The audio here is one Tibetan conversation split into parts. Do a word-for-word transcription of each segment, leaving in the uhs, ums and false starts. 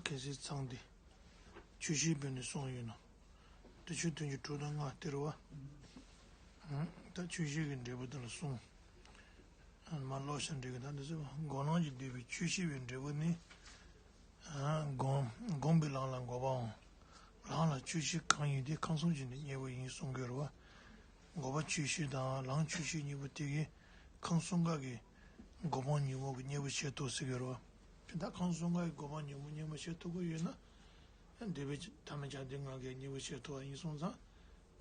གལ་སྲིད་ཚང་འདི་ཆོས་བཤད་པས་ནི་གསུངས་ཡོད་ན། དེ་ཆོས་ཐུན་གྱི་དྲུག་དང་ལྔ་སྟེར་བ། ད་ཆོས་བཤད་ཀྱི་འབྲས་བུ་དེ་ལ་གསུངས། མ་ཀློག་ཤག་འགྲིག་གི། ད་འདི་ཚོ་སྒོམ་ལམ་གྱིས་བསྡུས་པའི་ཆོས་བཤད་པའི་འབྲས་བུ་ནི། སྒོམ་སྒོམ་པའི་ལམ་ལ་འགོག་པའམ། ལམ་ལ་ཆོས་བཤད་གང་ཡིན་དེ་ཁམས་གསུམ་གྱི་ནི་གཉེན་པོ་ཡིན་གསུང་གི་ཡོད་རེད་བ། འགོག་པ་ཆོས་བཤད་དང་ལམ་ཆོས་བཤད་གཉིས་པོ་དེ་གིས་ཁམས་གསུམ་ཀ་གི་སྒོམ་སྤང་ཉོན་མོངས་ཀྱི་གཉེན་པོ་བྱེད་ཐུབ་ཟེར་གི་ཡོད་རེད་བ། དེ་ད་ཁམས་གསུམ་ཀ་གི་སྒོམ་སྤང་ཉོན་མོངས་གཉེན་པོ་བྱེད་ཐུབ་ཀྱི་ཡོད་ན། འདོད་པའི་ཐ་མལ་ཆགས་སྡང་ལྔ་གི་གཉེན་པོ་བྱེད་ཐུབ་པ་ཡིན་སོང་ཙང་།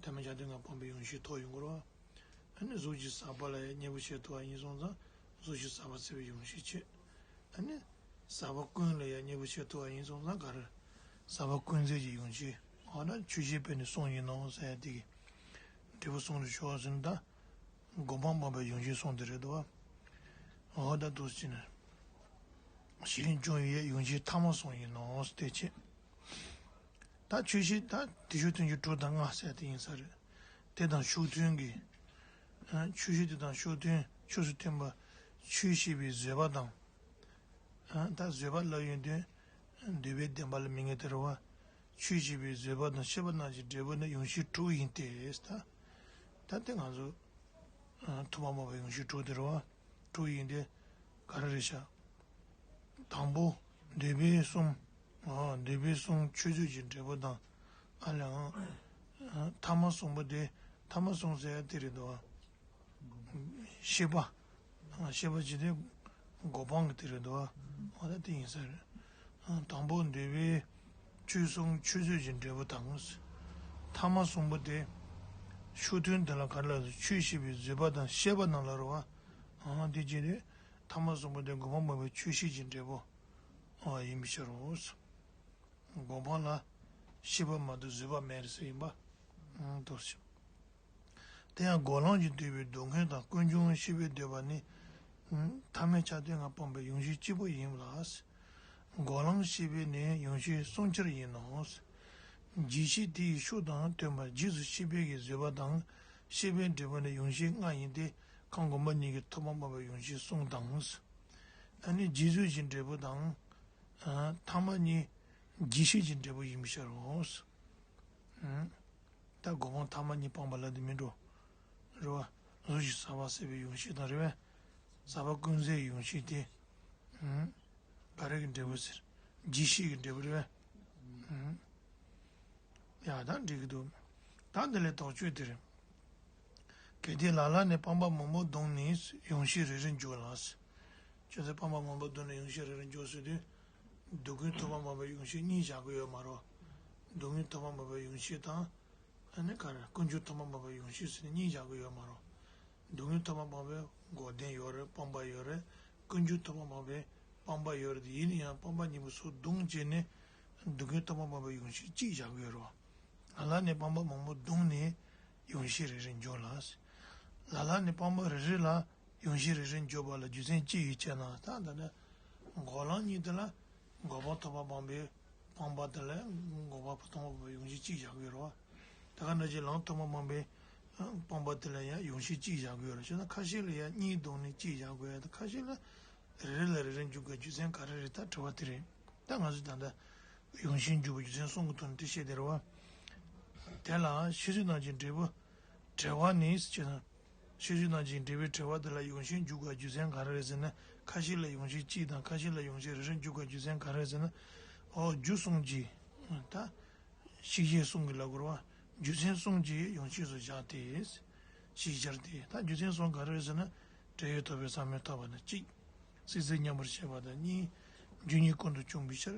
ཐ་མལ་ཆགས་སྡང་ལྔ་སྤངས་པའི་ཡོན་ཤེས་ཐོབ་ཡོང་གི་རེད་བ། ཨ་ནི་གཟུགས་ཀྱི་ཟག་པ་ལ་ཡང་གཉེན་པོ་བྱེད་ཐུབ་པ་ཡིན་སོང་ཙང་གཟུགས་ཀྱི་ཟག་པ་སེལ་བའི་ཡོན་ཤེས་བྱེད། ཨ་ནི་ཟག་པ་ཀུན་ལ་ཡང་གཉེན་པོ་བྱེད་ཐུབ་པ་ཡིན་སོང་ཙང་ག་རེ། ཟག་པ་ཀུན་སེལ་གྱི་ཡོན་ཤེས། འོ་ན་ཆོས་བཤད་པས་ནི་གསུངས་ཡིན་ནོ་ཟེར་ཡ་དེ་གི་འབྲས་བུ་གསུངས་ཏེ་ཞོག་ཟེར་ན། ད་སྒོམ་སྤང་སྤངས་པའི་ཡོན་ཤེས་གསུངས་ཏེ་རེད་དོ། འོ་ད་འདུག་སེ་བྱས་ནས་གཞི་རིམ་བཅུ་ཡི་ཡོན་ཤེས་ཐ་མ་གསུངས་ཡིན་ནོ་ཟེར་དེ་བྱས། ད་ཆོས་བཤད་ད་དེ་ཆོས་ཐུན་གྱི་དྲུག་དང་ལྔ་ཟེར་དེ་ཡིན་ས་རེད། དེ་དང་ཕྱོགས་མཐུན་གྱི། ཨ་ཆོས་བཤད་དེ་དང་ཕྱོགས་མཐུན་ཕྱོགས་སུ་མཐུན་པ་ཆོས་བཤད་པའི་བཟོད་པ་དང་། ཨ་ད་བཟོད་པ་ལབ་ཡོང་དུས་འདོད་པའི་བདེན་པ་ལ་མི་ངེས་དེ་རེད་བ། ཆོས་བཤད་པའི་བཟོད་པ་དང་ཤེས་པ་རྣམས་ཀྱི་འབྲས་བུ་ནི་ཡོན་ཤེས་དྲུག་ཡིན་ཏེ། ད་ད་དེ་ང་ཚོ་ཨ་ཐོབ་པ་སྨྲ་བའི་ཡོན་ཤེས་དྲུག་དེ་རེད་བ། དྲུག་ཡིན་ཏེ། ག་རེ་རེད་ཤག་དང་པོ་འདོད་པའི་གསུམ། ཨ་འདོད་པའི་གསུམ་ཆོས་བཟོད་ཀྱི་འབྲས་བུ་དང་། ཨ་ལའང་ཐ་མ་གསུམ་པོ་དེ་ཐ་མ་གསུམ་ཟེར་ཡ་དེ་རེད་འདུག་བ། ཤེས་པ། ཤེས་པ་ཇི་སྟེ་གོ་འཕང་གི་དེ་རེད་འདུག་བ། ཨ་ད་དེ་ཡིན་ས་རེད། དང་པོ་འདོད་པའི་ཆོས་གསུམ་ཆོས་བཟོད་ཀྱི་འབྲས་བུ་དང་། ཐ་མ་གསུམ་པོ་དེ་ཕྱོགས་མཐུན་དེ་ལ་ག་རེ་ལབ་ཆོས་བཤད་པའི་བཟོད་པ་དང་ཤེས་པ་རྣམས་ལ་རེད་བ། ཨ་དེ་ཅི་རེད། ཐ་མ་གསུམ་པོ་དེ་གོ་འཕང་སྨྲ་བའི་ཆོས་བཤད་ཀྱི་འབྲས་བུ་ཨ་ཡིན་པའི་ཕྱིར་རོ། གོ་འཕང་ལ་ཤེས་པ་མ་གཏོགས་བཟོད་པ་མེད་ཟེར་ཡིན་པ། ཨ་འདུག་སེ། དེ་ཡང་སྒོམ་ལམ་གྱིས་བསྡུས་པའི་སྡུག་བསྔལ་དང་ཀུན་འབྱུང་ཤེས་པས་བསྡུས་པ་ནི། ཐ་མལ་ཆགས་སྡང་ལྔ་སྤངས་པའི་ཡོན་ཤེས་གཅིག་པུ་ཡིན་ལ། སྒོམ་ལམ་ཤེས་པས་ནི་ཡོན་ཤེས་གསུམ་ཆར་ཡིན་ནོ། རྗེས་ཤེས་དེ་ཡི་ཕྱོགས་དང་མཐུན་པར་རྗེས་སུ་ཤེས་པའི་གི་བཟོད་པ་དང་། ཤེས་པའི་འབྲས་བུ་ནི་ཡོན་ཤེས་ལྔ་ཡིན་ཏེ། ཁམས་སྒོམ་པ་གཉིས་ཀྱི་ཐོབ་པ་སྨྲ་བའི་ཡོན་ཤེས་གསུམ་དང་། ཨ་ནི་རྗེས་སུ་ཡི་འབྲས་བུ་དང་། ཐ་མ་གཉིས་རྗེས་ཤེས་ཀྱི་འབྲས་བུ་ཡིན་པའི་ཕྱིར་རོ། ད་སྒོམ་སྤང་ཐ་མ་གཉིས་སྤངས་པ་ལ་དེ་མིན་འགྲོ། རེད་བ། གཟུགས་ཀྱི་ཟག་པ་སེལ་བའི་ཡོན་ཤེས་དང་རེད་བས། ཟག་པ་ཀུན་སེལ་ཡོན་ཤེས་དེ། ག་རེ་གི་འབྲས་བུ་ཟེར། རྗེས་ཤེས་ཀྱི་འབྲས་བུ་རེད་བས། ཡ་ད་འགྲིག་གི་འདུག་ད་འདི་ལས་དོགས་གཅོད་དེ་རེད། གལ་ཏེ་ལ་ལ་ནས་སྤངས་པ་མང་པོ་བཟློག་ནས་ཡོན་ཤེས་རེ་རེར་འཇུག་ལ། ཁྱོད་ཚོས་སྤངས་པ་མང་པོ་བཟློག་ནས་ཡོན་ཤེས་རེ་རེར་འཇུག་ཟེར་དུས། སྡུག་ཀུན་ཐོབ་པ་སྨྲ་བའི་ཡོན་ཤེས་གཉིས་བཞག་གི་ཡོད་མ་རེད། སྡུག་བསྔལ་ཐོབ་པ་སྨྲ་བའི་ཡོན་ཤེས་དང་། ཨ་ནི་ག་རེ་ཀུན་འབྱུང་ཐོབ་པ་སྨྲ་བའི་ཡོན་ཤེས་ཟེར་ནས་གཉིས་བཞག་གི་ཡོད་མ་རེད། སྡུག་བསྔལ་ཐོབ་པ་སྨྲ་བའི་འགོག་བདེན་ཡོད་རེད་སྤངས་པ་ཡོད་རེད། ཀུན་འབྱུང་ཐོབ་པ་སྨྲ་བའི་སྤངས་པ་ཡོད་རེད་དེ་ཡིན་ན་ཡང་སྤངས་པ་གཉིས་པོ་སོ་བསྡོམས་བྱས་ནས་སྡུག་བསྔལ་ཐོབ་པ་སྨྲ་བའི་ཡོན་ཤེས་གཅིག་བཞག་གི་ཡོད་རེད། ལ་ལ་ནས་སྤངས་པ་མང་པོ་བཟློག་ནས་ཡོན་ཤེས་རེ་རེར་འཇུག་ལ། ལ་ལ་ནས་སྤངས་པ་རེ་རེ་ལ་ཡོན་ཤེས་རེ་རེར་འཇུག་པ་ལ་རྒྱུ་མཚན་ཅི་ཡོད་ཅེ་ན། ད་ད་ནི་འགོག་ལམ་གཉིས་དེ་ལ་འགོག་པ་ཐོབ་པ་སྤངས་པའི་སྤངས་པ་དེ་ལ་འགོག་པ་ཐོབ་པ་སྤངས་པའི་ཡོན་ཤེས་གཅིག་བཞག་གི་ཡོད་རེད་བ། ད་ག་ནང་བཞིན་ལམ་ཐོབ་པ་སྤངས་པའི་སྤངས་པ་དེ་ལ་ཡང་ཡོན་ཤེས་གཅིག་བཞག་གི་ཡོད་རེད། བྱས་ན་ཁ་ཤས་ལ་ཡང་གཉིས་བསྡོམས་ནས་གཅིག་བཞག་དགོས་ཡ་ད་ཁ་ཤས་ལ་རེ་རེ་ལ་རེ་རེ་འཇུག་དགོས་རྒྱུ་མཚན་ག་རེ་རེད་ད་དྲི་བ་དེ་རེད། ད་ང་ཚོས་ད་ལྟ་ཡོན་ཤེས་འཇུག་པའི་རྒྱུ་མཚན་གསུང་གི་ཐོག་ནས་དེ་བཤད་དེ་རེད་བ། དེ་ལ་ཤེས་བཟོད་རྣམས་ཀྱི་འབྲས་བུ་བྲལ་བ་ནི་ཅེ་ན། ཤེས་བཟོད་རྣམས་ཀྱི་འབྲས་བུའི་བྲལ་བ་དེ་ལ་ཡོན་ཤེས་འཇུག་དགོས་རྒྱུ་མཚན་ག་རེ་རེད་ཟེར་ན། ཁ་ཤས་ལ་ཡོན་ཤེས་གཅིག་དང་ཁ་ཤས་ལ་ཡོན་ཤེས་རེ་རེ་འཇུག་དགོས་རྒྱུ་མཚན་ག་རེ་རེད་ཟེར་ན། འོ་རྒྱུ་གསུམ་གྱིས་ད། ཤེས་བྱེད་གསུམ་གྱི་ལ་གོ་ར་བ། རྒྱུ་མཚན་གསུམ་གྱིས་ཡོན་ཤེས་སུ་བཞག་སྟེ། ཞེས་སྦྱར་ཏེ་ད་རྒྱུ་མཚན་གསུམ་ག་རེ་རེད་ཟེར་ན། འབྲས་ཡོད་ཐོབ་པའི་ཟག་མེད་ཐོབ་པ་དང་གཅིག་སྲིད་རྩེར་མཉམ་པར་བཤད་པ་དང་གཉིས། རྒྱུ་གཉིས་ཀུན་ཏུ་བཅོམ་པའི་ཕྱིར་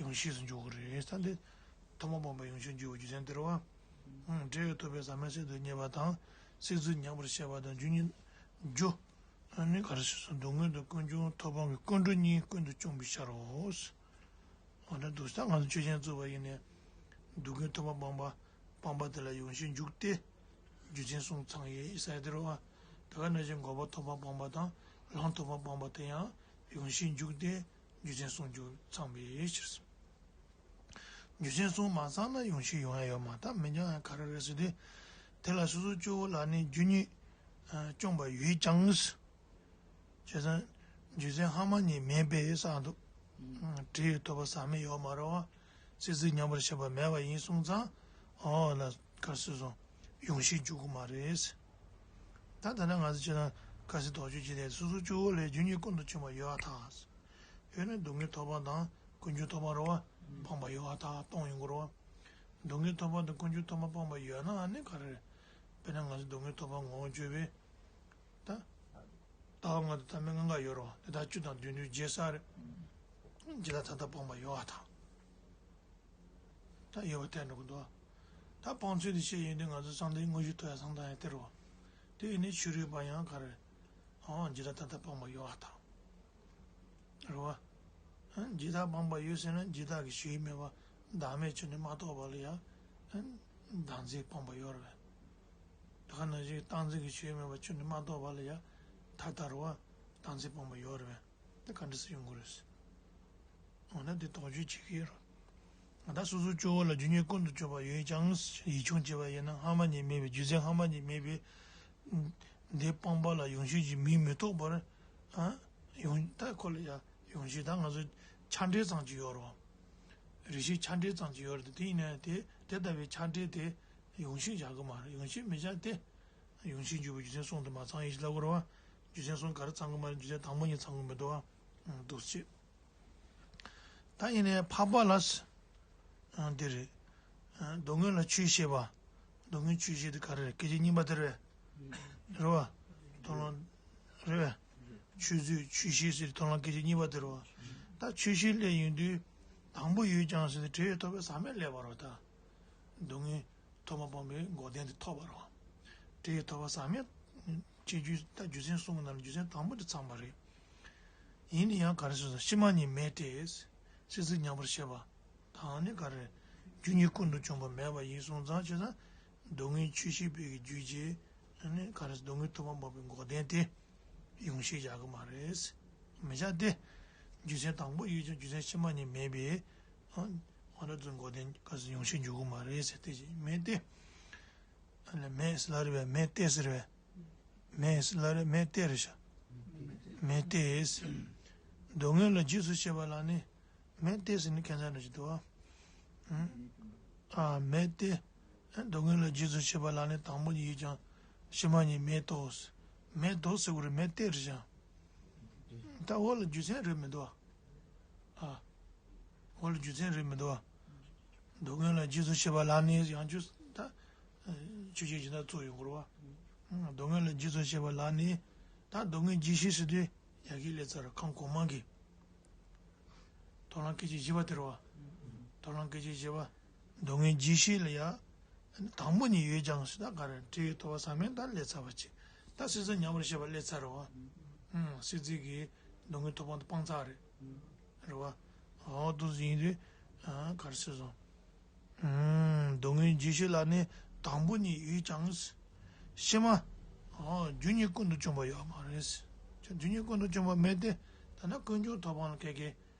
ཡོན་ཤེས་སུ་འཇུག་གི་རེད། ད་འདི་ཐོབ་པ་སྤངས་པའི་ཡོན་ཤེས་འཇུག་པའི་རྒྱུ་མཚན་དེ་རེད་བ། འབྲས་ཡོད་ཐོབ་པའི་ཟག་མེད་སྲིད་དུ་བསྙད་པ་དང་། སྲིད་རྩེར་མཉམ་པར་བཤད་པ་དང་རྒྱུ་གཉིས། རྒྱུ། ཨ་ནི་ག་རེ་ཞུ་སོང་སྡུག་བསྔལ་དང་ཀུན་འབྱུང་ཐོབ་དབང་གི་ཀུན་འབྱུང་གཉིས་ཀུན་ཏུ་བཅོམ་པའི་ཕྱིར་རོ། འོ་ན་འདུག་ས་ང་ཚོ་ཆོས་ཅན་རྩོད་པ་ཡིན་ནས་སྡུག་བསྔལ་ཐོབ་པ་སྤངས་པ་སྤངས་པ་དེ་ལ་ཡོན་ཤེས་འཇུག་སྟེ་རྒྱུ་མཚན་གསུམ་ཚང་ཡས་ས་ཡ་དེ་རུ་བ། ད་ག་ནང་བཞིན་འགོག་པ་ཐོབ་པ་སྤངས་པ་དང་ལམ་ཐོབ་པ་སྤངས་པ་དེ་ཡང་ཡོན་ཤེས་འཇུག་སྟེ་རྒྱུ་མཚན་གསུམ་འཇུག་ཚང་བའི་ཕྱིར། རྒྱུ་མཚན་གསུམ་མ་ཚང་ན་ཡོན་ཤེས་ཡོང་ཡ་ཡོད་མ་ད་མི་འགྱང་ཡ་ག་རེ་རེད་ཟེར་དུས། དེ་ལ་སོ་སོ་སྐྱེ་བོ་ལ་ནི་རྒྱུ་གཉིས་བཅོམ་པ་ཡོད་ཀྱང་། བྱས་ཙང་རྒྱུ་མཚན་རྒྱུ་མཚན་སྔ་མ་གཉིས་མེད་པའི་ས་འདུག་འབྲས་ཡོད་ཐོབ་པ་ཟག་མེད་ཡོད་མ་རེད་བ། སྲིད་རྩེ་མཉམ་པར་བཞག་པ་མེད་པ་ཡིན་སོང་ཙང་། ཨོ་ལ་ག་སོ་སོ་ཡོང་ཤེས་འཇུག་གི་མ་རེད། ད་ད་ནི་ང་ཚོ་བྱས་ན་གལ་སྲིད་དོགས་གཅོད་བྱེད་དེ་སོ་སོ་སྐྱོ་བོ་ལས་རྒྱུ་གཉིས་ཀུན་ཏུ་སྤྱོད་པ་ཡོད་ཨ་ཐག་ཡོད་ན་སྡུག་བསྔལ་ཐོབ་པ་དང་ཀུན་འབྱུང་ཐོབ་པ་རེད་བ། སྤངས་པ་ཡོད་ཨ་ཐག་སྟོང་ཡོང་གི་རེད་བ། སྡུག་བསྔལ་ཐོབ་པ་དང་ཀུན་འབྱུང་ཐོབ་པ་སྤངས་པ་ཡོད་ན་ཨ་ནི་ག་རེ། དཔེར་ན་ང་ཚོ་སྡུག་བསྔལ་ཐོབ་པ་ངོ་བོ་བརྗོད་པས། ད། ལྟ་བ་ལྔ་དང་ལྟ་མིན་ལྔ་འགའ་ཡོད་རེད་བ། དེ་དག་བཅུ་དང་བདུན་བདུན་བརྗེས་ས་རེད། ཇི་ལྟར་ཐ་དད་སྤངས་པ་ཡོད་ཨ་ཐག་ད་ཡོད་པ་བསྟན་འགྲོ་གི་འདུག་ད་སྤང་ཚུལ་དེ་བཤད་ཡོང་དུས་ང་ཚོ་གསང་བདེ་དངོས་གཞི་མཐོང་ཡ་བསམ་བཏང་ཡ་དེ་རེད་བ། དེ་ཡིན་ནའི་ཕྱི་རོལ་པ་ཡང་ག་རེ། ཨང་ཇི་ལྟར་ཐ་དད་སྤངས་པ་ཡོད་ཨ་ཐག་རེད་བ། ཇི་ལྟར་སྤངས་པ་ཡོད་ཟེར་ན་ཇི་ལྟར་གྱི་ཞུགས་མེད་པ་བདག་མེད་ཆོས་ནི་མ་རྟོགས་པ་ལ་ཡང་བདག་འཛིན་སྤངས་པ་ཡོད་རེད་བས། དེ་ག་ནང་བཞིན་བདག་འཛིན་གྱི་ཞུགས་མེད་པ་ཆོས་ནི་མ་རྟོགས་པ་ལ་ཡང་ཐ་དད་རེད་བ། བདག་འཛིན་སྤངས་པ་ཡོད་རེད་བས། དེ་ག་འདྲ་སེ་ཡོང་གི་རེད། འོ་ན་དེ་དོགས་གཅོད་བྱེད་ཀྱི་ཡོད་རེད། ད་སོ་སོ་སྐྱོ་བོ་ལ་རྒྱུ་གཉིས་ཀུན་ཏུ་སྤྱོད་པ་ཡོད་ཀྱང་ཡིད་ཆུང་བྱས་པ་ཡིན་ན་སྔ་མ་ཉིད་མེད་པའི་རྒྱུ་མཚན་སྔ་མ་ཉིད་མེད་པའི། འདི་སྤངས་པ་ལ་ཡོངས་ཤེས་ཀྱི་མིང་མི་ཐོགས་པར། ཨ། ཡོང་ད་ཁོ་ལ་ཡ་ཡོངས་ཤེས་ད་ང་ཚོ་ཆ་འདྲེན་ཙམ་ཅིག་ཡོད་རེད་བ། རེ་ཞིག་ཆ་འདྲེན་ཙམ་ཅིག་ཡོད་རེད་དེ་ཡིན་ན་དེ་དེ་ལྟ་བུའི་ཆ་འདྲེན་དེ་ཡོངས་ཤེས་བཞག་གི་མ་རེད། ཡོངས་ཤེས་མི་བཞག་སྟེ། ཡོངས་ཤེས་འཇུག་པའི་རྒྱུ་མཚན་གསུམ་དུ་མ་ཚང་ཡིན་ཞེས་ལབ་དགོས་རེད་བ། རྒྱུ་མཚན་གསུམ་ག་རེ་ཚང་གི་མ་རེད། རྒྱུ་མཚན་དང་པོ་ཉིད་ཚང་གི་མི་འདུག་བ། འདུག་སེ་བྱས། ད་ཡིན་ནའི་འཕགས་པ་ལ། ཨ། འདི་རེད། ཨ། སྡུག་བསྔལ་ལ་ཆོས་ཤེས་པ། སྡུག་བསྔལ་ཆོས་ཤེས་དེ་ག་རེ་རེད། སྐད་ཅིག་གཉིས་པ་དེ་རེད། རེད་བ། མཐོང་ལམ། རེད་བས། ཆོས་མཛོད་ཆོས་ཤེས་ཟེར་མཐོང་ལམ་སྐད་ཅིག་གཉིས་པ་དེ་རེད་བ། ད་ཆོས་ཤེས་སླེབས་ཡོང་དུས། དང་པོ་ཡོད་ཀྱང་ཟེར་ཏེ་འབྲས་ཡོད་ཐོབ་པའི་ཟག་མེད་སླེབས་པ་རེད་བ་ད། སྡུག་བསྔལ། ཐོབ་པ་སྤངས་པའི་འགོག་བདེན་དེ་ཐོབ་པ་རེད། འབྲས་ཡོད་ཐོབ་པ་ཟག་མེད། སྤྱོད་རྒྱུ་ད་རྒྱུ་མཚན་གསུམ་གྱི་ནང་ནས་རྒྱུ་མཚན་དང་པོ་དེ་ཚང་བ་རེད། ཡིན་ན་ཡང་ག་རེ་ཟེར་སོང་ཕྱི་མ་གཉིས་མེད་དེ། སྲིད་རྩེ་མཉམ་པར་བཞག་པ། དང་ནི་ག་རེ། རྒྱུ་གཉིས་ཀུན་ཏུ་བྱུང་བ་མེད་པ་ཡིན་སོང་ཙང་བྱས་ཙང་། སྡུག་བསྔལ་ཆོས་ཤེས་པའི་གི་རྒྱུ་བྱས། ནི་ག་རེ་སྡུག་བསྔལ་ཐོབ་པ་སྤངས་པའི་འགོག་བདེན་དེ། ཡོངས་ཤེས་བཞག་གི་མ་རེད། མི་བཞག་སྟེ། རྒྱུ་མཚན་དང་པོ་ཡོད་ཀྱང་རྒྱུ་མཚན་ཕྱི་མ་གཉིས་མེད་པས། འོ་ན་དེ་འགོག་བདེན་ག་ཟེར་ཡོངས་ཤེས་འཇུག་གི་མ་རེད་ཟེར་དེ་ཅིག་མེད་དེ། ཨ་ལས་མེད་ཟེར་ལ་རེད་བས་མེད་དེ་ཟེར་བས། མེད་ཟེར་ལ་རེད་མེད་དེ་རེད་ཤག་མེད་དེ་ཟེར། སྡུག་བསྔལ་ལ་རྗེས་སུ་ཤེས་པ་ལ་ནི། མེད་དེ་ཟེར་ནི་ཁྱད་མཚར་འདྲ་ཞིག་འདུག་ཨ། ཨ་མེད་དེ། སྡུག་བསྔལ་ལ་རྗེས་སུ་ཤེས་པ་ལ་ནི་དང་པོ་ཉིད་ཀྱང་ཕྱི་མ་གཉིས་མེད་དོ། མེད་དོ་ཟེར་བ་རེད་མེད་དེ་རེད་ཤག་ད་འོ་ལ་རྒྱུ་མཚན་རེད་མི་འདུག་ཨ། ཨ། འོ་ལ་རྒྱུ་མཚན་རེད་མི་འདུག་ཨ། སྡུག་བསྔལ་ལ་རྗེས་སུ་ཤེས་པ་ལ་ནི་ཡང་རྒྱུ་ད། ཆོས་ཅན་གཞན་དག་གཙོ་ཡོང་གི་རེད་བ། སྡུག་བསྔལ་ལ་རྗེས་སུ་ཤེས་པ་ལ་ནི། ད་སྡུག་བསྔལ་རྗེས་ཤེས་ཟེར་དུས་ཡ་གི་ལས་ཚར་ཁམས་གོང་མ་གི། མཐོང་ལམ་སྐད་ཅིག་བཞི་པ་དེ་རེད་བ། མཐོང་ལམ་སྐད་ཅིག་བཞི་པ། སྡུག་བསྔལ་རྗེས་ཤེས་ལ་ཡ། དང་པོ་ཉིད་ཡོད་ཀྱང་ཟེར་ད་ག་རེ་འབྲས་ཡོད་ཐོབ་པ་ཟག་མེད་ད་ལས་ཚར་བ་ཅིག་ད་སྲིད་རྩེ་མཉམ་པར་བཞག་པ་ལས་ཚར་རེད་བ། སྲིད་རྩེ་གི་སྡུག་བསྔལ་ཐོབ་པ་དང་སྤངས་ཚར་རེད། རེད་བ། འོ་འདུག་ཡིན་དུས། ག་རེ་ཟེར་སོང་། སྡུག་བསྔལ་རྗེས་ཤེས་ལ་ནི་དང་པོ་ཉིད་ཡོད་ཀྱང་། ཕྱི་མ། རྒྱུ་གཉིས་ཀུན་ཏུ་བྱུང་བ་ཡོད་མ་རེད། རྒྱུ་གཉིས་ཀུན་ཏུ་བྱུང་བ་མེད་དེ། ད་ནི་ཀུན་འབྱུང་ཐོབ་པ་ལ་ཁད་ཀྱི་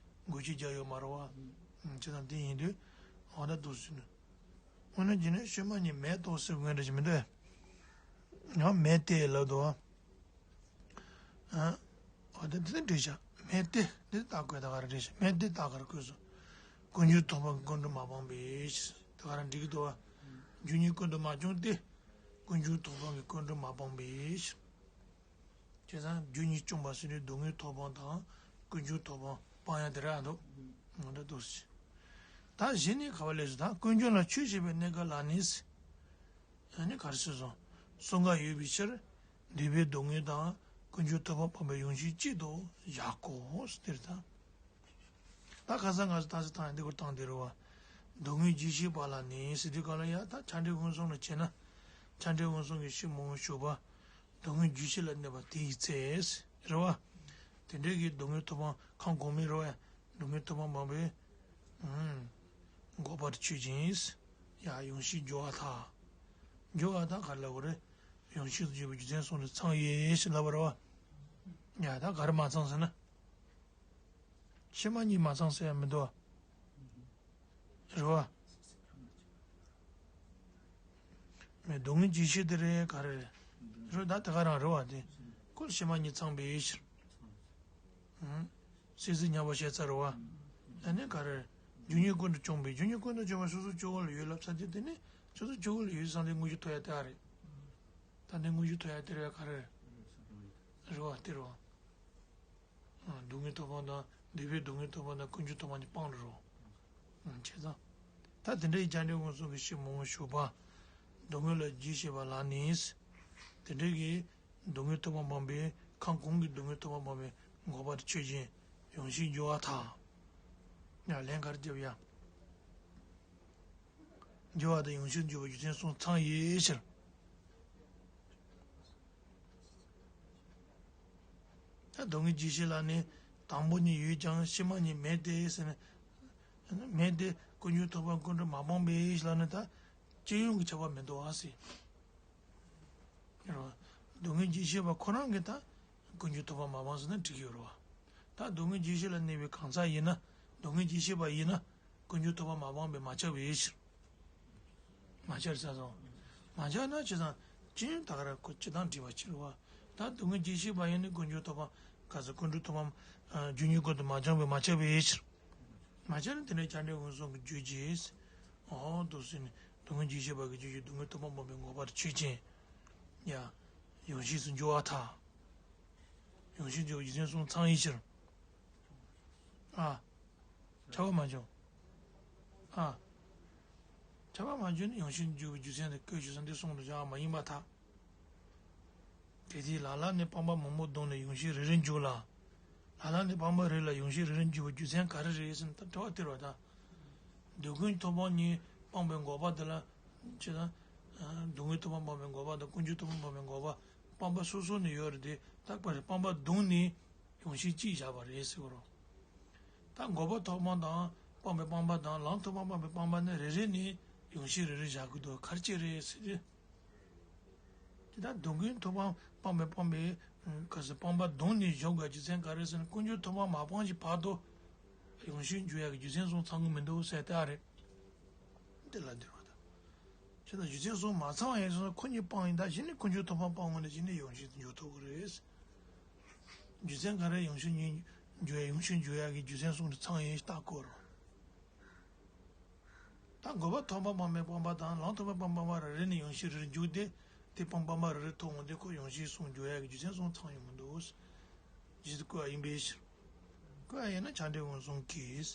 འགོག་བྱེད་རྒྱག་ཡོད་མ་རེད་བ། བྱས་ཙང་དེ་ཡིན་དུས། འོ་ན་འདུག་ཟེར་ནས། འོ་ན་རྗེས་ནས་ཕྱི་མ་གཉིས་མེད་དོ་ཟེར་དགོས་འདྲ་ཞིག་མི་འདུག་ཨེ། ཡང་མེད་དེ་ལབ་འདུག་ཨ། འོ་དེ་དེ་འདྲ་བྱ། མེད་དེ་འདི་རྟགས་བཀོད་ད་ག་རེ་རེད་ཤག་མེད་དེ་རྟགས་ག་རེ་བཀོད་སོང་། ཀུན་འབྱུང་ཐོབ་པ་ཀུན་འབྱུང་མ་སྤངས་པའི་ཕྱིར། ད་ག་རེ་འགྲིག་གི་འདུག་ཨ། རྒྱུ་གཉིས་ཀུན་ཏུ་མ་བྱུང་སྟེ། ཀུན་འབྱུང་ཐོབ་པ་གི་ཀུན་འབྱུང་མ་སྤངས་པའི་ཕྱིར། བྱས་ཙང་རྒྱུ་གཉིས་བྱུང་བ་ཟེར་དུས་སྡུག་བསྔལ་ཐོབ་སྤངས་དང་ཀུན་འབྱུང་ཐོབ་སྤངས་སྤང་ཡ་དེ་རེད་ཨ་འདུག་ང་འདྲ་འདུག་ཟེར། ད་གཞི་ནས་ག་བ་ལས་སུ་དང་ཀུན་འབྱུང་ལ་ཆོས་ཤེས་པའི་གནས་སྐབས་ལ་ནི། ཨ་ནི་ག་རེ་ཟེར་སོང་། གསུམ་ཀ་ཡོད་པའི་ཕྱིར། འདོད་པའི་སྡུག་བསྔལ་དང་ཀུན་འབྱུང་ཐོབ་པ་སྤངས་པའི་ཡོངས་ཤེས་གཅིག་ཏུ་བཞག་གོ་ཟེར་དེ་རེད་ད། ད་ཁ་སང་ང་ཚོ་ད་ཚོད་བཏང་ཡ་འདི་སྐོར་བཏང་དེ་རེད་བ། སྡུག་བསྔལ་རྗེས་ཤེས་པ་ལ་ནི་ཟེར་དུས་ག་ལ་ཡ་ད་ཆ་འདྲེན་མངོན་སུམ་ལ་བྱས་ན། ཆ་འདྲེན་མངོན་སུམ་གྱི་ཕྱིར་མ་འོངས་ཞུགས་པ། སྡུག་བསྔལ་རྗེས་ཤེས་ལ་གནས་པ་དེ་ཡི་ཚེ། རེད་བ། དེ་འདྲའི་གི་སྡུག་བསྔལ་ཐོབ་སྤངས་ཁམས་གོང་མའི་རེད་བ། སྡུག་བསྔལ་ཐོབ་སྤངས་སྤངས་པའི། ཨང་། འགོག་པར་ཆོས་ཅན། ཡ་ཡོངས་ཤེས་སྦྱོར་བ་དག་སྦྱོར་བ་དག་ག་རེ་ལབ་དགོས་རེད། ཡོངས་ཤེས་སུ་གྱུར་པའི་རྒྱུ་མཚན་གསུམ་དེ་ཚང་ཡོད་ཞེས་ལབ་པ་རེད་བ། ཡ་ད་ག་རེ་མ་ཚང་ཟེར་ན། ཕྱི་མ་གཉིས་མ་ཚང་ཟེར་ཡ་མི་འདུག་བ། རེད་བ། མེད་སྡུག་བསྔལ་རྗེས་ཤེས་དེ་རེད་ག་རེ་རེད། རེད་ད་དེ་ག་རང་རེད་བ་དེ། ཀུན་ཕྱི་མ་གཉིས་ཚང་པའི་ཕྱིར། ཨང་། སྲིད་རྩེ་ཉམས་པ་བཤད་ཚར་བ། ཨ་ནི་ག་རེ། རྒྱུ་ཉིད་ཀུན་ཏུ་བྱུང་བའི་རྒྱུ་ཉིད་ཀུན་ཏུ་བྱུང་བ་སོ་སོ་སྐྱེ་བོ་ལ་ཡོད་ལབ་ཚར་དུས་དེ་ནི་སོ་སོ་སྐྱེ་བོ་ལ་ཡོད་བསམ་དེ་དངོས་གཞི་ཐོབ་ཡ་དེ་ཨ་རེད། ད་ནི་དངོས་གཞི་ཐོབ་ཡ་དེ་རེད་བ་ག་རེ། རེད་བ་དེ་རེད་བ། སྡུག་བསྔལ་ཐོབ་པ་དང་འདོད་པའི་སྡུག་བསྔལ་ཐོབ་པ་དང་ཀུན་འབྱུང་ཐོབ་པ་གཉིས་སྤངས་རེད་རོ། བྱས་ཙང་། ད་དེ་འདྲའི་བྱང་སྒྲོལ་དབང་གསུམ་གྱི་ཕྱིར་མང་པོ་ཞུགས་པ། སྡུག་བསྔལ་ལ་རྗེས་ཤེས་པ་ལ་ནི། དེ་འདྲའི་གི། སྡུག་བསྔལ་ཐོབ་པ་སྤངས་པའི་ཁམས་གོང་གི་སྡུག་བསྔལ་ཐོབ་པ་སྤངས་པའི་འགོག་པ་དེ་ཆོས་ཅན། ཡང་ཞིང་འགྱུར་བར་ཐལ། ཡང་ལན་ག་རེ་རྒྱབ་ཡ། འགྱུར་བ་དང་ཡང་ཞིང་འགྱུར་བའི་རྒྱུ་མཚན་གསུམ་ཚང་བའི་ཕྱིར། ད་སྡུག་བསྔལ་རྗེས་ཤེས་ལ་ནི་དང་པོ་ཉིད་ཡོད་ཀྱང་ཕྱི་མ་ཉིད་མེད་དེ་ཟེར་ནས། མེད་དེ་ཀུན་འབྱུང་ཐོབ་པ་ཀུན་འབྱུང་མ་སྤངས་པའི་ཕྱིར་ལ་ནི་ད་སྤྱི་ཡོངས་ཀྱི་ཁྱབ་པ་མི་འདུག་ཨ་ཟེར། རེད་བ། སྡུག་བསྔལ་རྗེས་ཤེས་པ་ཁོ་རང་གིས་ད་ཀུན་འབྱུང་ཐོབ་པ་མ་སྤངས་ཟེར་ན་འགྲིག་གི་ཡོད་རེད་བ། ད་སྡུག་བསྔལ་རྗེས་ཤེས་ལ་གནས་པའི་གང་ཟག་ཡིན་ན། སྡུག་བསྔལ་རྗེས་ཤེས་པ་ཡིན་ན། ཀུན་འབྱུང་ཐོབ་པ་མ་སྤངས་པས་མ་ཁྱབ་པའི་ཕྱིར། མ་ཁྱབ་ས་སོང་། མ་ཁྱབ་ན་བྱས་ཙང་ཅི་ཡང་ད་ག་རང་ཁོ་སྤྱི་དང་འགྲིག་པ་ཕྱིར་བ། ད་སྡུག་བསྔལ་རྗེས་ཤེས་པ་ཡིན་ན་ཀུན་འབྱུང་ཐོབ་པ། ག་ཚོད་ཀུན་འབྱུང་ཐོབ་པ། རྒྱུ་ཉིད་ཀུན་ཏུ་མ་བྱུང་བས་མ་ཁྱབ་པའི་ཕྱིར། མ་ཁྱབ་ན་དེ་ནས་བྱང་སྒྲོལ་དབང་གསུམ་གྱི་རྒྱུད་ཀྱིས། འོ་འདུག་ཟེར་ནས་སྡུག་བསྔལ་རྗེས་ཤེས་པ་གི་རྒྱུད་ཀྱིས་སྡུག་བསྔལ་ཐོབ་པ་སྤངས་པའི་འགོག་པ་དེ་ཆོས་ཅན། ཡ། ཡང་ཞིང་སུ་འགྱུར་བར་ཐལ། ཡང་ཞིང་འགྱུར་བའི་རྒྱུ་མཚན་གསུམ་ཚང་བའི་ཕྱིར། ཨ། ཁྱབ་པ་མ་བྱུང་། ཨ། ཁྱབ་པ་མ་བྱུང་ན་ཡང་ཞིང་འགྱུར་བའི་རྒྱུ་མཚན་དེ་བཀོད་ཆོག་ས་འདི་གསུང་དུ་བྱ་བ་མ་ཡིན་པར་ཐལ། དེ་དུས་ལ་ལ་ནི་སྤངས་པ་མང་པོ་བསྡོམས་ནས་ཡང་ཞིང་རེ་རེར་འགྱུར་ལ། ལ་ལ་ནི་སྤངས་པ་རེ་ལ་ཡང་ཞིང་རེ་རེར་འགྱུར་བའི་རྒྱུ་མཚན་ག་རེ་རེད་ཟེར་ན་ད་དྲི་བ་དེ་རེད་བ་ད། སྡུག་ཀུན་ཐོབ་པ་གཉིས་སྤངས་པའི་འགོག་པ་དེ་ལ། ཅེ་ན། སྡུག་བསྔལ་ཐོབ་པ་སྤངས་པའི་འགོག་པ་དང་ཀུན་འབྱུང་ཐོབ་པ་སྤངས་པའི་འགོག་པ། སྤངས་པ་སོ་སོ་ནས་ཡོད་རེད་དེ་ད་པ་རེད་སྤངས་པ་བསྡོམས་ནས་ཡང་ཞིང་གཅིག་བཞག་པ་རེད་ཟེར་གོ་རོ། ད་འགོག་པ་ཐོབ་པ་དང་སྤངས་པའི་སྤངས་པ་དང་ལམ་ཐོབ་པ་སྤངས་པའི་སྤངས་པ་ནི་རེ་རེ་ནས་ཡང་ཞིང་རེ་རེ་བཞག་གི་འདུག་ག་རེ་བྱས་རེད་ཟེར་དུས། དེ་ལྟར་སྡུག་ཀུན་ཐོབ་པ་སྤངས་པའི་སྤངས་པའི། ག་ཟེར་སྤངས་པ་བསྡོམས་ནས་འཇོག་པའི་རྒྱུ་མཚན་ག་རེ་ཟེར་ན་ཀུན་འབྱུང་ཐོབ་པ་མ་སྤངས་ཀྱི་བར་དུ། ཡང་ཞིང་འགྱུར་ཡག་གི་རྒྱུ་མཚན་གསུམ་ཚང་གི་མི་འདུག་ཟེར་ལྟ་རེད། དེ་ལ་འདིར་བ་དང་། ཅེ་ན་རྒྱུ་མཚན་གསུམ་མ་ཚང་བ་ཡིན་སོང་ན་ཁོ་གཉིས་སྤངས་ཡིན་ད་གཞི་ནས་ཀུན་འབྱུང་ཐོབ་པ་སྤངས་ངོ་ནས་གཞི་ནས་ཡང་ཞིང་འགྱུར་ཐུབ་ཀྱི་རེད། རྒྱུ་མཚན་ག་རེ་ཡང་ཞིང་གཉིས་འགྱུར་ཡ་ཡང་ཞིང་འགྱུར་ཡག་གི་རྒྱུ་མཚན་གསུམ་དེ་ཚང་ཡིན་ལྟ་དགོས་རོ། ད་འགོག་པ་ཐོབ་པ་སྤངས་པའི་སྤངས་པ་དང་ལམ་ཐོབ་པ་སྤངས་པ་རེ་རེ་ནས་ཡང་ཞིང་རེ་རེ་འཇུག་སྟེ། དེ་སྤངས་པ་རེ་རེ་ཐོབ་འོང་དུས་ཁོ་ཡང་ཞིང་གསུམ་འགྱུར་ཡག་གི་རྒྱུ་མཚན་གསུམ་ཚང་ཡོང་གི་འདུག་རྗེས་སུ་བཀོད་པ་ཡིན་པའི་ཕྱིར། བཀོད་པ་ཡིན་ན་བྱང་སྒྲོལ་དབང་གསུམ་གྱིས།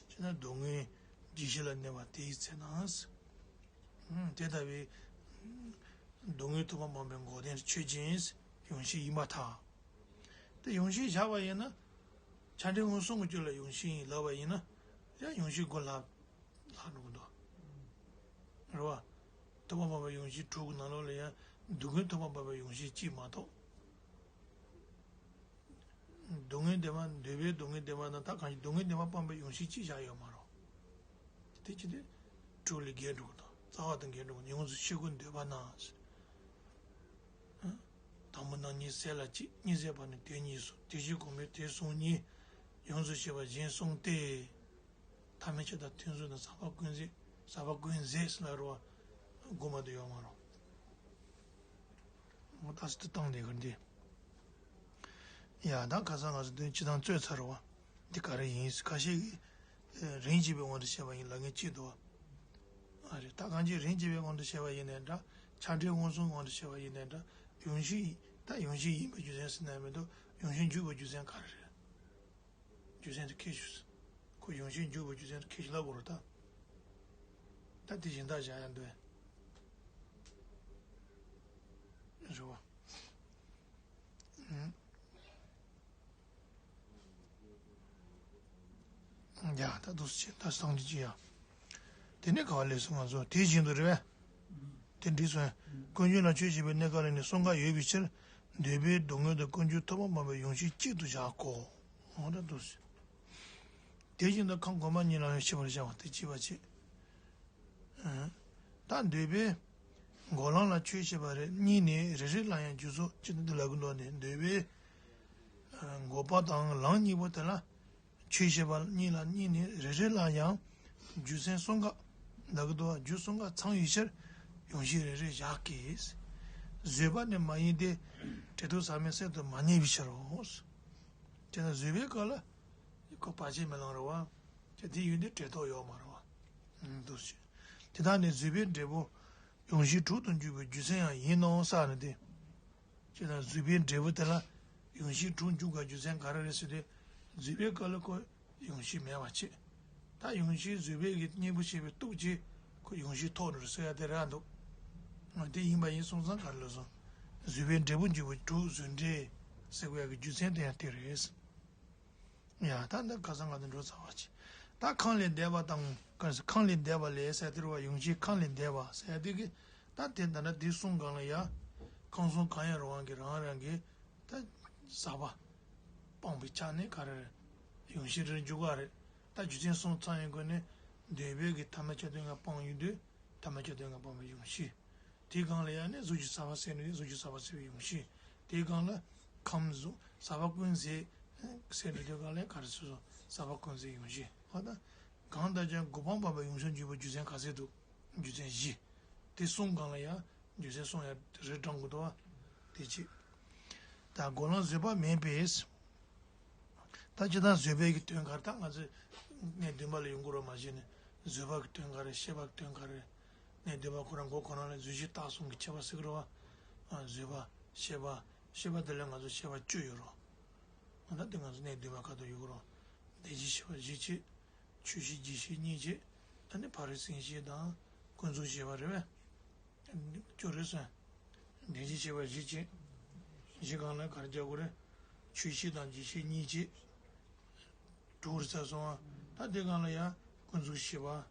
ཅེ་ན་སྡུག་བསྔལ་རྗེས་ཤེས་ལ་གནས་པ་དེའི་ཚེ་ན། དེ་ལྟ་བུའི། སྡུག་བསྔལ་ཐོབ་པ་སྤངས་པའི་འགོག་བདེན་ཆོས་ཅན། ཡང་ཞིང་ཡིན་པར་ཐལ། དེ་ཡང་ཞིང་བཞག་པ་ཡིན་ན། བྱང་སྒྲོལ་དབང་གསུམ་གྱི་རྒྱུད་ལ་ཡང་ཞིང་ཡིན་ལབ་པ་ཡིན་ན། ཡང་ཡང་ཞིང་དགུ་ལྷག་ལྷག་འགྲོ་གི་འདུག་རེད་བ། ཐོབ་པ་སྤངས་པའི་ཡང་ཞིང་དྲུག་གི་ནང་ལོགས་ལ་ཡང་སྡུག་བསྔལ་ཐོབ་པ་སྤངས་པའི་ཡང་ཞིང་གཅིག་མ་གཏོགས། སྡུག་བསྔལ་བདེན་པ་འདོད་པའི་སྡུག་བསྔལ་བདེན་པ་དང་ད་གང་ཞིག་སྡུག་བསྔལ་བདེན་པ་སྤངས་པའི་ཡང་ཞིང་གཅིག་བཞག་ཡོད་མ་རེད། དེ་ཅི་སྟེ། དྲུག་ལས་བརྒལ་འགྲོ་གི་དང་རྩ་བ་དང་འགལ་འགྲོ་གི་ཡོངས་སུ་ཤེས་དགོས་འདོད་པ་ན། དང་པོ་རྣམ་གཉིས་ཟད་ལ་གཅིག་གཉིས་ཟད་པ་ནི་དེ་གཉིས་སོ། དེ་བཞིན་གོང་མའི་དེ་གསུམ་གཉིས། ཡོངས་སུ་ཤེས་པ་གཞན་གསུམ་སྟེ། ཐ་མལ་ཆོས་དང་མཐུན་ཕྱོགས་དང་ཟག་པ་ཀུན་ཟད་ཟག་པ་ཀུན་ཟད་ཟེར་ལ་རོ། དགོངས་པ་དུ་ཡོད་མ་རུང་། ངོ་ལྟ་སྲིད་དུ་བཏང་དེ་གར་འདི། ཡ་ད་ཁ་སང་ང་ཚོ་དོན་སྤྱི་དང་རྩོད་ཚར་བ། འདི་ག་རེ་ཡིན་ཁ་ཤས་ཀྱིས་རིན་ཆེན་པའི་དབང་དུ་བྱས་པ་ཡིན་ལབ་མཁན་གཅིག་འདུག་བ། ཨ་རེ་ད་གང་ཅི་རིན་ཆེན་པའི་དབང་དུ་བྱས་པ་ཡིན་ནའི་འདྲ། བྱང་སྒྲོལ་དབང་གསུམ་དབང་དུ་བྱས་པ་ཡིན་ནའི་འདྲ། ཡང་ཞིང་ད་ཡང་ཞིང་ཡིན་པའི་རྒྱུ་མཚན་ཟེར་ན་མི་འདུག་ཡང་ཞིང་འཇུག་པའི་རྒྱུ་མཚན་ག་རེ་རེད། རྒྱུ་མཚན་དེ་ཁྱེར་ཤོག་ཁོ་ཡང་ཞིང་འཇུག་པའི་རྒྱུ་མཚན་དེ་ཁྱེར་ཤོག་ལབ་དགོས་རེད་ད། ད་དེ་གཞན་དག་བཞག་ཡ་འདོད། རེད་བ། ཡ་ད་འདུག་སེ་ད་སང་གི་ཅི་ཡ། དེ་ནས་ག་བ་ལས་སུ་ང་ཚོ་དེ་བཞིན་དུ་རེད་བས། དེ་འདྲིས་སོ། ཀུན་འབྱུང་ལ་ཆོས་ཅན་པའི་གནས་སྐབས་ལ་ནི་གསུམ་ཀ་ཡོད་པའི་ཕྱིར། འདོད་པའི་སྡུག་བསྔལ་དང་ཀུན་འབྱུང་ཐོབ་པ་སྤངས་པའི་ཡང་ཞིང་གཅིག་ཏུ་བཞག་གོ། འོ་ད་འདུག་སེ། དེ་བཞིན་དུ་ཁམས་གོང་མ་གཉིས་ལ་ཡང་ཤེས་པར་བྱ་བ་དེ་གཅིག་པ་བྱེད། ད་འདོད་པས་འགོག་ལམ་ལ་ཆོས་བཤད་པ་རེ་གཉིས་ནས་རེ་རེ་ལ་ཡང་རྒྱུ་ཚོགས་ཅི་འདི་ལ་གི་འདོད་ནས་འདོད་པས་འགོག་པ་དང་ལམ་གཉིས་པོ་དེ་ལ་ཆོས་བཤད་པ་གཉིས་ལ་གཉིས་ནས་རེ་རེ་ལ་ཡང་རྒྱུ་མཚན་གསུམ་ཀ་ལ་གི་འདོད་རྒྱུ་གསུམ་ཀ་ཚང་བའི་ཕྱིར་ཡང་ཞིང་རེ་རེ་བཞག་གི། བཟོད་པ་ནི་མ་ཡིན་ཏེ་བྲལ་དུ་ཟག་མེད་གསེབ་ཏུ་མ་རྙེད་པའི་ཕྱིར་རོ། དེ་ན་བཟོད་པའི་སྐབས་ལ། ཁོ་བར་ཆད་མི་ལང་རེད་བ། ཅེས་དེ་ཡོད་དུས་འབྲེལ་ཐོགས་ཡོད་མ་རེད་བ། འདུག་ཟེར། དེ་དག་ནི་བཟོད་པའི་འབྲས་བུ་ཡོངས་ཤེས་དྲུག་ཏུ་འགྱུར་བའི་རྒྱུ་མཚན་ཡང་ཡིན་ནོ་ཟེར་ནས་ཏེ། ཅེས་དང་བཟོད་པའི་འབྲས་བུ་དེ་ལ་ཡོངས་ཤེས་དྲུག་འགྱུར་བའི་རྒྱུ་མཚན་ག་རེ་རེད་ཟེར་དུས། བཟོད་པའི་སྐབས་ལ་ཁོ་ཡོངས་ཤེས་མེད་པ་བྱེད། ད་ཡོངས་ཤེས་བཟོད་པའི་གི་གཉེན་པོ་བྱས་པའི་སྟོབས་ཀྱིས་ཁོ་ཡོངས་ཤེས་ཐོབ་འགྲོ་ཟེར་ཡ་དེ་རེད་འདུག་དེ་ཡིན་པ་ཡིན་སོང་ཙང་ག་རེ་ལབ་སོང་། བཟོད་པའི་འབྲས་བུ་འགྱུར་བའི་དྲུག་བཟོད་འབྲས་ཟེར་བའི་གི་རྒྱུ་མཚན་དེ་ཡང་དེ་རེད། ཡ་ད་འདི་ཁ་སང་ང་ཚོ་འགྲོ་ཚར་བ་ཅིག་ད་ཁམས་ལས་འདས་པ་དང་ག་ཁམས་ལས་འདས་པ་ལས་ཟེར་དེ་རེད་བ། ཡོངས་ཤེས་ཁམས་ལས་འདས་པ་ཟེར་དེ་གི་ད་དེ་ད་ལྟ་དེ་གསུང་གང་ལ་ཡ། ཁམས་གསུམ་གང་ཡང་རུང་བ་གི་རང་རང་གི་ད་ཟག་པ་སྤངས་པའི་ཆ་ནས་ག་རེ་རེད། ཡོངས་ཤེས་རེར་འཇུག་པ་རེད། ད་རྒྱུ་མཚན་གསུམ་ཚང་ཡོང་དགོས་ནས་འདོད་པའི་གི་ཐ་མལ་ཆ་དོན་ལྔ་སྤངས་ཡོང་དུས་ཐ་མལ་ཆ་དོན་ལྔ་སྤངས་པའི་ཡོངས་ཤེས། དེའི་སྒང་ལ་ཡང་ནི་གཟུགས་ཀྱི་ཟག་པ་ཟད་ནས་གཟུགས་ཀྱི་ཟག་པ་ཟད་པའི་ཡོངས་ཤེས། དེའི་སྒང་ལ་ཁམས་གཟུགས་ཟག་པ་ཀུན་ཟད་ཟད་འགྲོ་དུས་སྒང་ལ་ག་རེ་ཟེར་སོང་། ཟག་པ་ཀུན་ཟད་ཡོངས་ཤེས། འོ་ད་གང་ལྟར་ཀྱང་གོ་འཕང་འཕགས་པའི་ཡོངས་སུ་འཇུག་པའི་རྒྱུ་མཚན་ག་ཚད་འདུག་རྒྱུ་མཚན་བཞི། དེ་གསུམ་སྒང་ལ་ཡང་རྒྱུ་མཚན་གསུམ་ཡང་རེ་དྲང་དགོས་འདུག་བ། དེ་གཅིག་ད་སྒོམ་ལམ་བཟོད་པ་མེད་པས། ད་ཅི་ལྟར་བཟོད་པའི་གི་དོན་ག་རེ། ད་ང་ཚོས་གནས་བདུན་པ་ལ་ཡོང་གི་རོ་མ་གཞི་ནས་བཟོད་པ་གི་དོན་ག་རེ། ཤེས་པ་གི་དོན་ག་རེ། གནས་བདུན་པ་ཁོ་རང་མགོ་ཁོ་རང་ལ་བཟོད་གཞི་རྟགས་གསུམ་གྱི་ཁྱད་པར་ཟེར་གི་རོ་བ། བཟོད་པ། ཤེས་པ། ཤེས་པ་དེ་ལ་ང་ཚོ་ཤེས་པ་བཅུ་ཡོད་རོ། ད་དེ་ང་ཚོ་གནས་བདུན་པ་ཁ་ཐོག་ཡོད་གི་རོ། བདེན་བཞིའི་ཤེས་པ་བཞི་བྱས། ཆོས་ཤེས་རྒྱུ་ཤེས་གཉིས་བྱས། ད་ནི་ཕ་རོལ་སེམས་བསྐྱེད་དང་ཀུན་རྫོབ་ཤེས་པ་རེད་པས། བཅུ་རེད་སོང་། བདེན་བཞིའི་ཤེས་པ་བཞི་བྱས། བཞི་སྒང་ལ་ག་རེ་རྒྱག་དགོས་རེད། ཆོས་ཤེས་དང་རྒྱུ་ཤེས་གཉིས་བྱས། དྲུག་རེད་ཚར་སོང་བ། ད་དེ་སྒང་ལ་ཡང་ཀུན་རྫོབ་ཤེས་པ།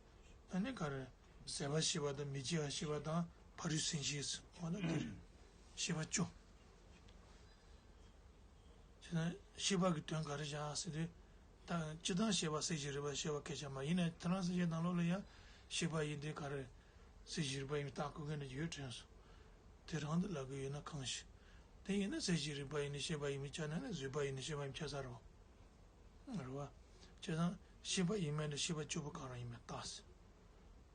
ད་ནི་ག་རེ། ཟད་པ་ཤེས་པ་དང་མི་སྐྱེ་བ་ཤེས་པ་དང་ཕ་རོལ་སེམས་བསྐྱེད་ཟེར་བ་ད་དེ་རེད། ཤེས་པ་བཅུ། བྱས་ན་ཤེས་པ་གི་དོན་ག་རེ་བཞག་ཟེར་དུས། ད་སྤྱིར་བཏང་ཤེས་པ་སེམས་བསྐྱེད་རིག་པ་ཤེས་པ་སྐད་ཆ་མ་ཡིན་ན་དེ་རང་སེམས་བསྐྱེད་ནང་ལོགས་ལ་ཡང་ཤེས་པ་ཡིན་དེ་ག་རེ། སེམས་བསྐྱེད་རིག་པ་ཡིན་རྟགས་བཀོད་མཁན་ཡོད་དྲན་སོང་། དེ་རང་དུ་ལབ་གི་ཡོད་ན་གང་ཞིག་དེ་ཡིན་ན་སེམས་བསྐྱེད་རིག་པ་ཡིན་ནི་ཤེས་པ་ཡིན་མིན་ཆ་ན་ནི་བཟོད་པ་ཡིན་ནི་ཤེས་པ་ཡིན་ཆ་ས་རོ། རེད་བ། བྱས་ཙང་ཤེས་པ་ཡིན་མིན་དེ་ཤེས་པ་བཅུ་པོ་གང་རང་ཡིན་མིན་རྟགས་ཟེར།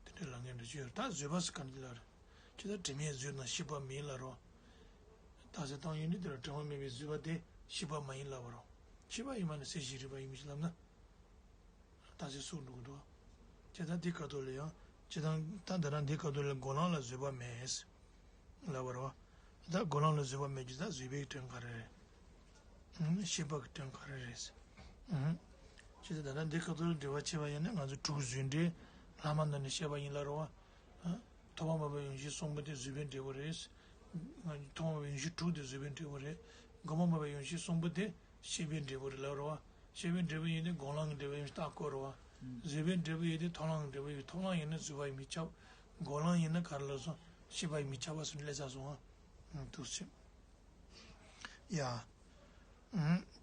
དེ་འདྲའི་ལབ་མཁན་འདྲ་ཅིག་ཡོད་རེད། ད་བཟོད་པ་ཟེར་ག་འདྲ་ལབ་རེད། ཇི་ལྟར་དྲི་མེད་བཟོད་དང་ཤེས་པ་མེད་ལ་རོ། རྟགས་གསལ་བཏང་ཡོད་ནི་དེ་ལ་དྲི་མ་མེད་པའི་བཟོད་པ་དེ་ཤེས་པ་མ་ཡིན་ལབ་པ་རོ། ཤེས་པ་ཡིན་མ་ནི་སེམས་བསྐྱེད་རིག་པ་ཡིན་མིན་ཞིག་ལབ་ན། རྟགས་གསལ་སུ་འགྲོ་གི་འདུག་ཇི་ལྟར་འདི་ཁ་ཐོག་ལ་ཡང་ཇི་ལྟར་ད་འདི་རང་འདི་ཁ་ཐོག་ལ་སྒོམ་ལམ་ལ་བཟོད་པ་མེད། ལབ་པ་རོ། ད་སྒོམ་ལམ་ལ་བཟོད་པ་མེད་ཀྱི་ད་བཟོད་པའི་དོན་ག་རེ་རེད། ཨང་། ཤེས་པ་གི་དོན་ག་རེ་རེད། ཨང་། ཅི་སྟེ་ད་ལྟ་འདི་སྐབས་སུ་འགྲེལ་པ་བྱས་པ་ཡིན་ན་ང་ཚོ་དྲུག་བཟོད་འབྲས་ལྷག་མ་འདི་ནི་ཤེས་པ་ཡིན་ལ་རོ། ཨང་། ཐོག་མ་མེད་པའི་ཡོངས་ཤེས་གསུམ་པོ་དེ་བཟོད་པའི་འབྲས་བུ་རེད། ཐོག་མ་མེད་པའི་ཡོངས་ཤེས་དྲུག་དེ་བཟོད་པའི་འབྲས་བུ་རེད། འགོག་པ་མེད་པའི་ཡོངས་ཤེས་གསུམ་པོ་དེ་ཤེས་པའི་འབྲས་བུ་རེད་ལ་རོ། ཤེས་པའི་འབྲས་བུ་ཡིན་ཏེ་སྒོམ་ལམ་གྱི་འབྲས་བུ་ཡིན་རྟགས་བཀོད་རོ། བཟོད་པའི་འབྲས་བུ་ཡིན་ཏེ་མཐོང་ལམ་གྱི་འབྲས་བུ་ཡིན། མཐོང་ལམ་ཡིན་ན་བཟོད་པ་ཡིན་མི་ཁྱབ། སྒོམ་ལམ་ཡིན་ན་ག་རེ་ལབ་སོང་། ཤེས་པ་ཡིན་མི་ཁྱབ་པ་སོང་ནས་ལས་ས་སོང་ཨ། འདུག་ཟེར། ཡ།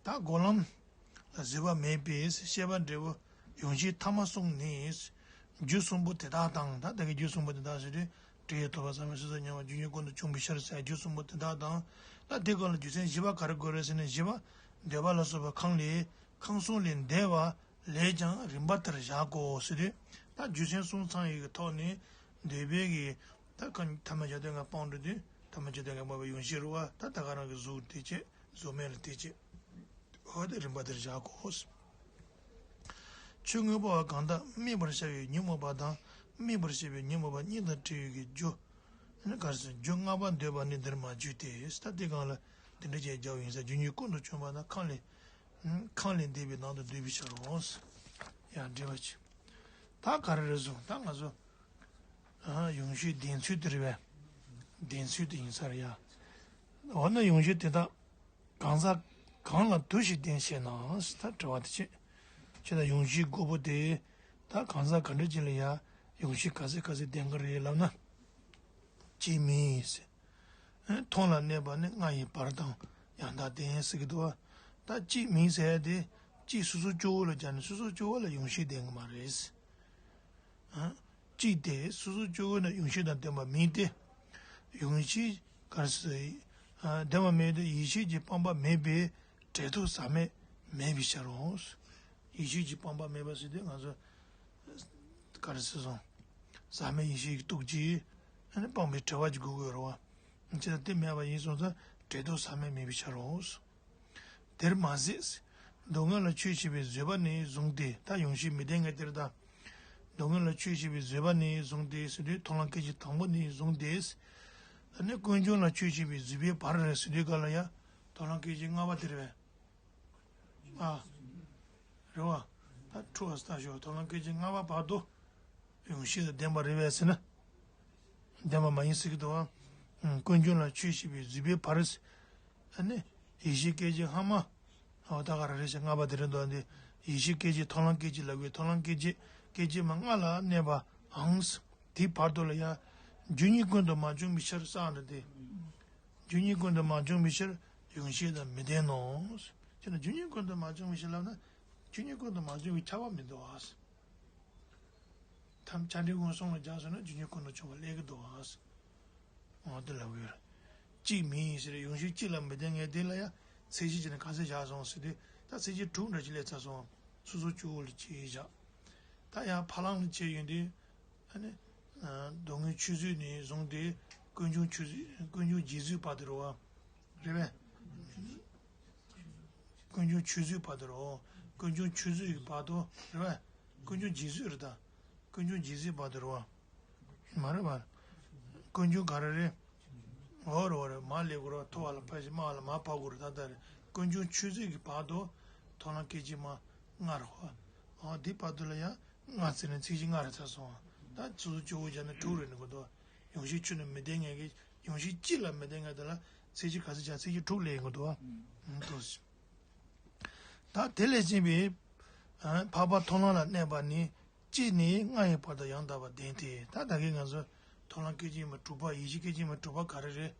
ད་སྒོམ་ལམ་ལ་བཟོད་པ་མེད་པས་ཤེས་པ་འབྲས་བུ་ཡོངས་ཤེས་ཐ་མ་གསུམ་ནི། རྒྱུ་གསུམ་པོ་དེ་དག་དང་ད་ལྟ་གི་རྒྱུ་གསུམ་པོ་དེ་དག་ཟེར་དུས་དྲི་ཡི་ཐོབ་པ་ཟབ་མོ་སོ་སོར་མྱོང་བ་རྒྱུ་ཉིད་ཀུན་ཏུ་བྱུང་བའི་ཕྱིར་ཟེར་རྒྱུ་གསུམ་པོ་དེ་དག་དང་། ད་དེ་སྐོར་ལ་རྒྱུ་མཚན་བཞི་པ་ག་རེ་དགོས་རེད་ཟེར་ན་བཞི་པ་འདོད་པ་ལ་སོགས་པ་ཁམས་ལས་ཁམས་གསུམ་ལས་འདས་པ་ལས་ཀྱང་རིམ་པ་ལྟར་བཞག་གོ་ཟེར་དུས། ད་རྒྱུ་མཚན་གསུམ་ཚང་ཡི་གི་ཐོག་ནས་འདོད་པའི་གི་ད་ཁམས་ཐ་མལ་ཆ་དོན་ལྔ་སྤངས་འགྲོ་དུས་ཐ་མལ་ཆ་དོན་ལྔ་སྤངས་པའི་ཡོངས་ཤེས་རུ་བ་ད་ད་ག་རང་གི་གཟུགས་དེ་བྱས་བཟོད་མེད་ལ་དེ་བྱས། འོ་དེ་རིམ་པ་དེར་བཞག་གོ། ཆོས་མངོན་པ་བ་གང་དག་དམིགས་པར་བྱ་བའི་ཉོན་མོངས་པ་དང་དམིགས་པར་བྱ་བའི་ཉོན་མོངས་པ་གཉིས་དང་བྲལ་བའི་རྒྱུ། ཨ་ནི་ག་རེ་ཟེར། རྒྱུ་ལྔ་པ་འདོད་པ་ནི་འདིར་མ་བརྗོད་དེ། ད་དེ་སྒང་ལ་དེ་འདྲ་བྱས་རྒྱག་ཡིན་ས། རྒྱུ་ཉིད་ཀུན་ཏུ་བྱུང་བ་དང་ཁམས་ལས་ཁམས་ལས་འདས་པའི་ནང་དུ་འདོད་པའི་ཕྱིར་རོ། ཡང་འགྲེལ་པ་བྱེད། ད་ག་རེ་རེད་ཟེར། ད་ང་ཚོ་ཡོངས་ཤེས་བདེན་ཚུལ་དེ་རེད་པས། བདེན་ཚུལ་དེ་ཡིན་ས་རེད་ཡ། འོ་ན་ཡོངས་ཤེས་དེ་དག་གང་ཟག་གང་ལ་དུ་ཞིག་བདེན་ཞེ་ན། ད་དྲི་བ་དེ་བྱེད། ཁྱེད་ད་ཡོངས་ཤེས་དགུ་པོ་དེ་ད་གང་ཟག་ག་འདྲ་ཅིག་ལ་ཡ་ཡོངས་ཤེས་ག་ཚད་ག་ཚད་ལྡན་གི་རེད་ལབ་ན། གཅིག་མིན་ཟེར། མཐོང་ལ་གནས་པ་ནི་ལྔ་ཡི་བར་དང་ཡང་དག་ལྡན་ཟེར་གི་འདུག་བ། ད་གཅིག་མིན་ཟེར་ཡ་དེ་གཅིག་སོ་སོ་སྐྱེ་བོ་ལ་སྦྱར་ནས་སོ་སོ་སྐྱེ་བོ་ལ་ཡོངས་ཤེས་ལྡན་གི་མ་རེད། གཅིག་སྟེ་སོ་སོ་སྐྱེ་བོ་ན་ཡོངས་ཤེས་དང་ལྡན་པ་མིན་ཏེ། ཡོངས་ཤེས་ག་རེ་ཟེར། ལྡན་པ་མེད་དེ་ཡིད་ཤེས་ཀྱི་སྤངས་པ་མེད་པས་འབྲས་རྟོགས་ཟག་མེད་མེད་པའི་ཕྱིར་རོ། ཡིད་ཤེས་ཀྱི་སྤངས་པ་མེད་པ་ཟེར་དུས་ང་ཚོ་ག་རེ་ཟེར་སོང་། ཟག་མེད་ཡིད་ཤེས་ཀྱི་སྟོབས་ཀྱིས་ཨ་ནི་སྤངས་པའི་བྲལ་བ་ཅིག་དགོས་ཀྱི་ཡོད་རེད་བ། ཇི་ལྟར་དེ་མེད་པ་ཡིན་སོང་ཙང་འབྲས་རྟོགས་ཟག་མེད་མེད་པའི་ཕྱིར་རོ། དེར་མ་ཟད། སྡུག་བསྔལ་ལ་ཆོས་བྱེད་པའི་བཟོད་པ་ནས་བཟུང་སྟེ། ད་ཡོངས་ཤེས་མི་ལྡན་ངེས་དེར་ད། སྡུག་བསྔལ་ལ་ཆོས་བྱེད་པའི་བཟོད་པ་ནས་བཟུང་སྟེ་ཟེར་དུས་མཐོང་ལམ་སྐད་ཅིག་དང་པོ་ནས་བཟུང་སྟེ། ད་ནི་ཀུན་འབྱུང་ལ་ཆོས་བྱེད་པའི་བཟོད་པའི་བར་རེད་ཟེར་དུས་ག་ལ་ཡ། མཐོང་ལམ་སྐད་ཅིག་ལྔ་པ་དེ་རེད་པས། ཨ། རེད་བ། ད་འཁྲུལ་བ་ལྟ་ཞོག་མཐོང་ལམ་སྐད་ཅིག་ལྔ་པ་བར་དུ། ཡོངས་ཤེས་དང་ལྡན་པ་རེད་པས་ཟེར་ན། ལྡན་པ་མ་ཡིན་ཟེར་གྱི་འདུག་བ། ཀུན་འབྱུང་ལ་ཆོས་བྱེད་པའི་བཟོད་པའི་བར། ཨ་ནི། ཡེ་ཤེས་སྐད་ཅིག་ལྔ་མ། འོ་ད་ག་རེ་རེད་ཟེར་ལྔ་པ་དེ་རེད་འདུག་འདི། ཡེ་ཤེས་སྐད་ཅིག་མཐོང་ལམ་སྐད་ཅིག་ལབ་པའི་མཐོང་ལམ་སྐད་ཅིག་སྐད་ཅིག་མ་ལྔ་ལ་གནས་པའང་། དེའི་བར་དུ་ལ་ཡང་། རྒྱུ་གཉིས་ཀུན་ཏུ་མ་བྱུང་བའི་ཕྱིར་ཟེར་འདི། རྒྱུ་གཉིས་ཀུན་ཏུ་མ་བྱུང་བའི་ཕྱིར་ཡོངས་ཤེས་དང་མི་ལྡན་ནོ། ཅེ་ན་རྒྱུ་གཉིས་ཀུན་ཏུ་མ་བྱུང་བའི་ཕྱིར་ལབ་ན། རྒྱུ་གཉིས་ཀུན་ཏུ་མ་བྱུང་བའི་ཁྱབ་པ་མི་འདུག་བ། ཐམས་ཅད་ཀྱི་ངོས་བཟུང་ལ་སྦྱར་སོང་ན་རྒྱུ་གཉིས་ཀུན་ཏུ་བྱུང་བ་སླེབས་ཀྱི་འདུག་བ། འོ་དེ་ལབ་ཀྱི་ཡོད་རེད། གཅིག་མིན་ཟེར་ཡོངས་ཤེས་གཅིག་ལ་མི་ལྡན་ངེས་དེ་ལ་ཡང་ཚད་གཞི་བྱས་ནས་ག་ཚད་བཞག་སོང་ཟེར་དུས། ད་ཚད་གཞི་དྲུག་འདྲ་ཅིག་སླེབས་ཚར་སོང་། སོ་སོ་སྐྱོ་བོ་ལ་གཅིག་བཞག་ད་ཡང་ཕ་ལང་ལ་བྱས་ཡོང་དུས། ཨ་ནི། སྡུག་བསྔལ་ཆོས་བཟོད་ནས་བཟུང་སྟེ། ཀུན་འབྱུང་ཆོས་བཟོད། ཀུན་འབྱུང་རྗེས་བཟོད་བར་དུ་རེད་བ། རེད་པས། ཀུན་འབྱུང་ཆོས་བཟོད་བར་དུ་རེད། ཀུན་འབྱུང་ཆོས་བཟོད་ཀྱི་བར་དུ་རེད་པས། ཀུན་འབྱུང་རྗེས་བཟོད་རེད་ད། ཀུན་འབྱུང་རྗེས་བཟོད་བར་དུ་རེད་བ། མ་རེད་པ། ཀུན་འབྱུང་ག་རེ་རེད། འོ་རེད་འོ་རེད། མར་སླེབས་དགོས་རེད། མཐོ་བ་ལ་ཕར་ཞིག་དམའ་བ་ལ་མར་བབས་དགོས་རེད། ད་ལྟ་རེད། ཀུན་འབྱུང་ཆོས་བཟོད་ཀྱི་བར་དུ། མཐོང་ལམ་སྐད་ཅིག་མ་ལྔ་རེད་བ། འོ་འདི་བར་དུ་ལ་ཡང་ལྔ་ཟེར་ནས་ཚད་གཞི་ལྔ་རེ་ཚར་སོང་བ། ད་སོ་སོ་སྐྱོ་བོ་བྱས་ན་དྲུག་རེད་ནི་གོ་འདུག་ཡོངས་ཤེས་ཆོས་ནི་མི་ལྡན་ངེས་ཀྱི་ཡོངས་ཤེས་གཅིག་ལ་མི་ལྡན་ངེས་དེ་ལ་ཚད་གཞི་ག་ཚོད་བྱ། ཚད་གཞི་དྲུག་སླེབས་ཡོང་གི་འདུག་བ། ཨང་། འདུག་སེ། ད་དེ་ལས་གཅིག་པའི། ཨ། འཕགས་པ་མཐོང་ལམ་ལ་གནས་པ་ནི། གཅིག་ནས་ལྔ་ཡི་བར་དུ་ཡང་དག་པར་ལྡན་ཏེ། ད་ད་གིན་ང་ཚོ་མཐོང་ལམ་སྐད་ཅིག་མ་དྲུག་པ། ཡེ་ཤེས་སྐད་ཅིག་མ་དྲུག་པ་ག་རེ་རེད།